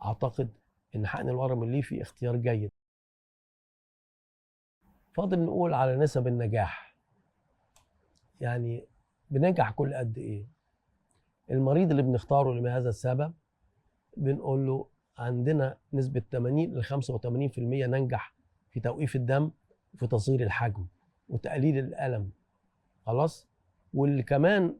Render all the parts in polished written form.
اعتقد ان حقن الورم الليفي اختيار جيد. فاضل نقول على نسب النجاح، يعني بننجح كل قد ايه؟ المريض اللي بنختاره لهذا السبب بنقول له عندنا نسبة 80 ل 85% ننجح في توقيف الدم وفي تصغير الحجم وتقليل الألم. خلاص؟ واللي كمان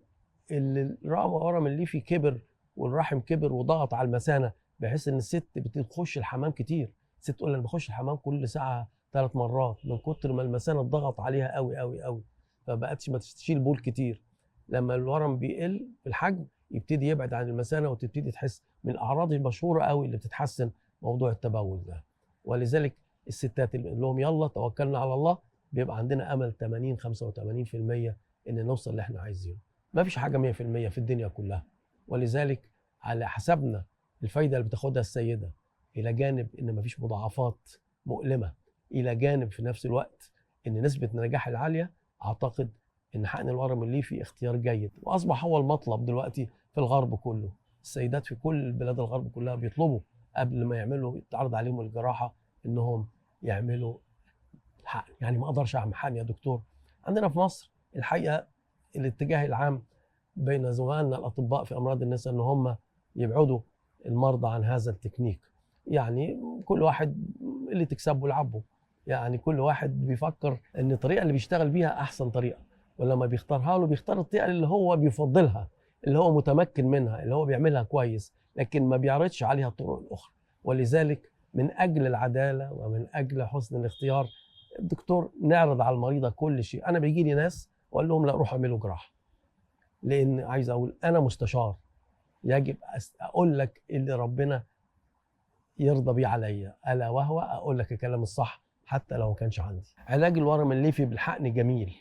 اللي الورم الليفي كبر والرحم كبر وضغط على المثانة، بحيث ان الست بتخش الحمام كتير، الست تقول انا بخش الحمام كل ساعة 3 مرات من كتر ما المثانة اتضغط عليها قوي قوي قوي، فبقتش ما تشيل بول كتير. لما الورم بيقل في الحجم يبتدي يبعد عن المثانة وتبتدي تحس من الأعراض المشهورة قوي اللي بتتحسن موضوع التبول ده. ولذلك الستات اللي بنقول لهم يلا توكلنا على الله بيبقى عندنا أمل 80 85% إن نوصل اللي إحنا عايزينه. ما فيش حاجة 100% في الدنيا كلها، ولذلك على حسبنا الفايدة اللي بتاخدها السيدة، إلى جانب إن ما فيش مضاعفات مؤلمة، إلى جانب في نفس الوقت إن نسبة النجاح العالية، أعتقد إن حقن الورم الليفي اختيار جيد، وأصبح هو المطلب دلوقتي في الغرب كله. السيدات في كل بلاد الغرب كلها بيطلبوا قبل ما يعملوا يتعرض عليهم الجراحة إنهم يعملوا حقن. يعني ما أقدرش أعمل حقن يا دكتور. عندنا في مصر الحقيقة الاتجاه العام بين زملائنا الأطباء في أمراض النساء إن هم يبعدوا المرضى عن هذا التكنيك. يعني كل واحد اللي تكسبه لعبه، يعني كل واحد بيفكر إن الطريقة اللي بيشتغل بيها أحسن طريقة، ولما بيختارها له بيختار الطريقة اللي هو بيفضلها، اللي هو متمكن منها، اللي هو بيعملها كويس، لكن ما بيعرضش عليها الطرق الأخرى. ولذلك من أجل العدالة ومن أجل حسن الاختيار الدكتور نعرض على المريضة كل شيء. أنا بيجي لي ناس وأقول لهم لا روح اعملوا جراحة، لأن عايز أقول أنا مستشار، يجب أقول لك اللي ربنا يرضى بيه عليا، ألا وهو أقول لك الكلام الصح حتى لو ما كانش عندي. علاج الورم الليفي بالحقن جميل،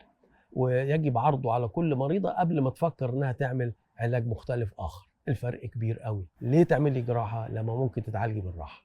ويجب عرضه على كل مريضة قبل ما تفكر إنها تعمل علاج مختلف آخر. الفرق كبير قوي. ليه تعملي جراحة لما ممكن تتعالجي بالراحة؟